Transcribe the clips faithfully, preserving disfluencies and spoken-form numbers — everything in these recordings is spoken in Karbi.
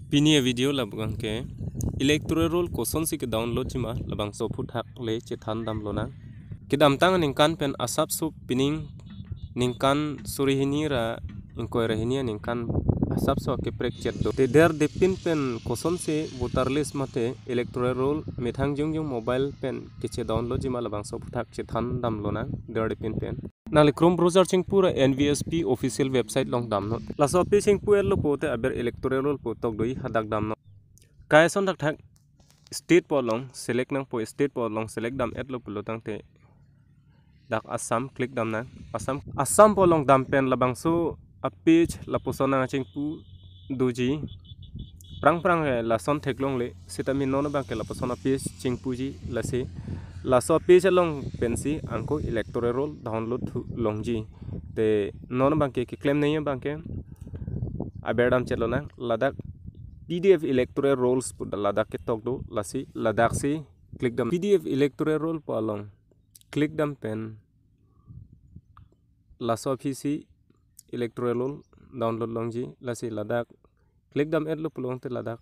Pini a-video labangke electoral roll kosonsi ke-download jima labangso aphuthak le chethan damlonang. Kedamtang aningkan pen asapso pining ningkan suri hini ra ingkoi ra hini aningkan asapso keprek chet do. Te derdepin pen kosonsi voter list mate electoral roll methang jongjong mobile pen keche-download jima labangso aphuthak chethan damlonang derdepin pen. Nangli Chrome browser chingpu ra N V S P official website along damnon. Laso ape chingpu-etlo pote aber electoral roll pu tok do-i, hadak damnon. Kai ason thakthak state pu along select nangpo, state pu along select dam-etlo pulo tangte dak Assam click damnang. Assam, Assam pu along dam pen labangso a-page lapuson nangchingpu doji. Prang prang ke lason theklongle, sitame non abangke lapuson a-page chingpuji lasi. Laso a-page along pensi angko electoral roll download thu longji. Te non abangke keklem nangji abangke aber dam chetlonang, ladak P D F electoral rolls pu ladak ketok do, lasi ladaksi click dam. P D F electoral roll pu along click dam pen laso aphisi electoral roll download longji, lasi ladak click dam-etlo pulo tangte ladak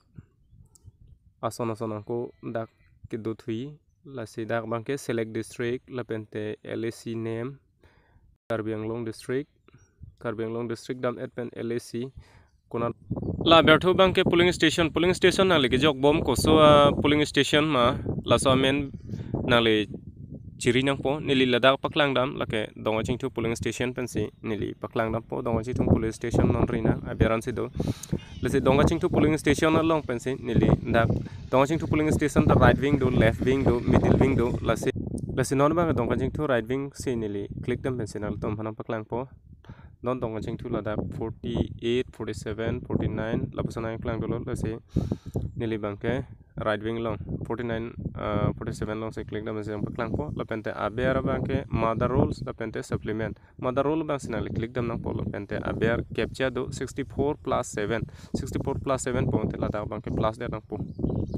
ason ason angko dak kedo thuji, lasi dak abangke select district lapente L A C name, Karbi Anglong district, Karbi Anglong district dam-et pen L A C konat. La berthu abangke polling station, polling station nangli kejok bom koso a-polling station ma, laso amen nangli chiri nangpo. Neli ladak paklang dam, lake Dongkachingthu polling station pensi neli paklang dampo. Dongkachingthu polling station non rinang, aber ansi do. Lasi Dongkachingthu polling station along pensi neli dak Dongkachingthu polling station ta right wing do, left wing do, middle wing do, lasi, lasi non abang Dongkachingthu right wing si neli click dam pensi nangtum aphan paklangpo. Non Dongkachingthu ladak forty-eight, forty-seven, forty-nine lapuson nangklang dolo, lasi neli abangke right wing along forty-nine, ah, forty-seven alongsi click dam pensi nangpaklangpo. Lapente aber abangke mother rolls lapente supplement. Mother roll abangsi nangli click dam nangpo, lapente aber captcha do sixty-four plus seven. Sixty-four plus seven pu tangte ladak abangke plus det nangpo.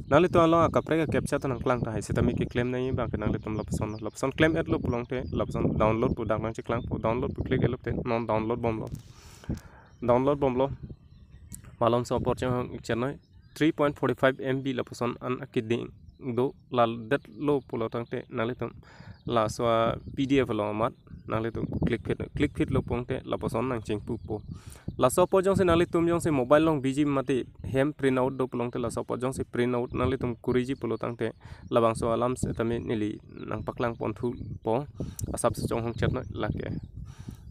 Nanglitum along akaprek a-captcha ta nangklang tahai, sitame keklem nangji abangke nanglitum lapuson, lapuson klem-etlo pulo tangte lapuson download pu dak nangcheklangpo. Download pu click-etlo te non download bomlo. Download bomlo. Malomso apor chonghong ik chennoi, three point four five M B lapuson an akeding do, ladetlo pulo tangte nanglitum laso a-P D F along amat nanglitum click phit, click phitlo pulo tangte lapuson nangchingpupo. Laso apor jongsi nanglitum jongsi mobile along biji mate hem print out do pulo tangte, laso apor jongsi print out nanglitum kuriji pulo tangte labangso alam sitame neli nangpaklang pon thupo, asapso chonghong chetnoi lake.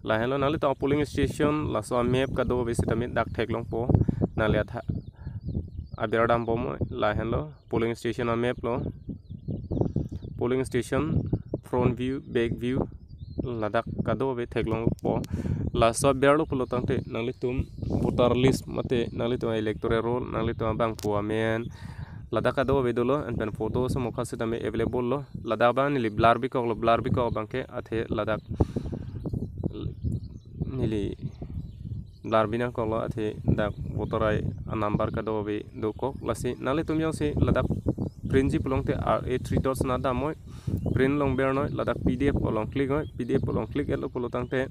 Lahenlo nanglitum polling station laso a-map kadokave sitame dak theklongpo, nangli atha aber dam bomnoi. Lahenlo polling station a-map lo, polling station front view, back view, ladak kadokave theklongpo. Laso aberlo pulo tangte nanglitum voter list mate nanglitum electoral roll, nanglitum abangphu amen, ladak kadokave dolo, anpen photo so mokha sitame available lo. Ladak abang neli blur bikoklo, blur bikok abangke athe ladak neli blur bi nangkoklo, athe dak voter I D a-number kadokave dokok. Lasi nanglitum jongsi ladak printji pulo tangte R A three dots na damnoi, print along bernoi, ladak P D F along click noi, P D F along click-etlo pulo tangte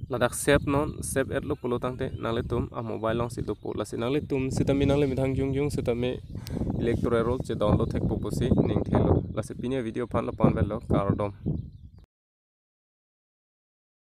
ladak save non, save-etlo pulo tangte nanglitum a-mobile alongsi dopo. Lasi nanglitum sitame nangli methang jongjong sitame electoral roll che-download thekpo pusi ning thelo. Lasi pini a-video aphan lapu-an avelo, kardom.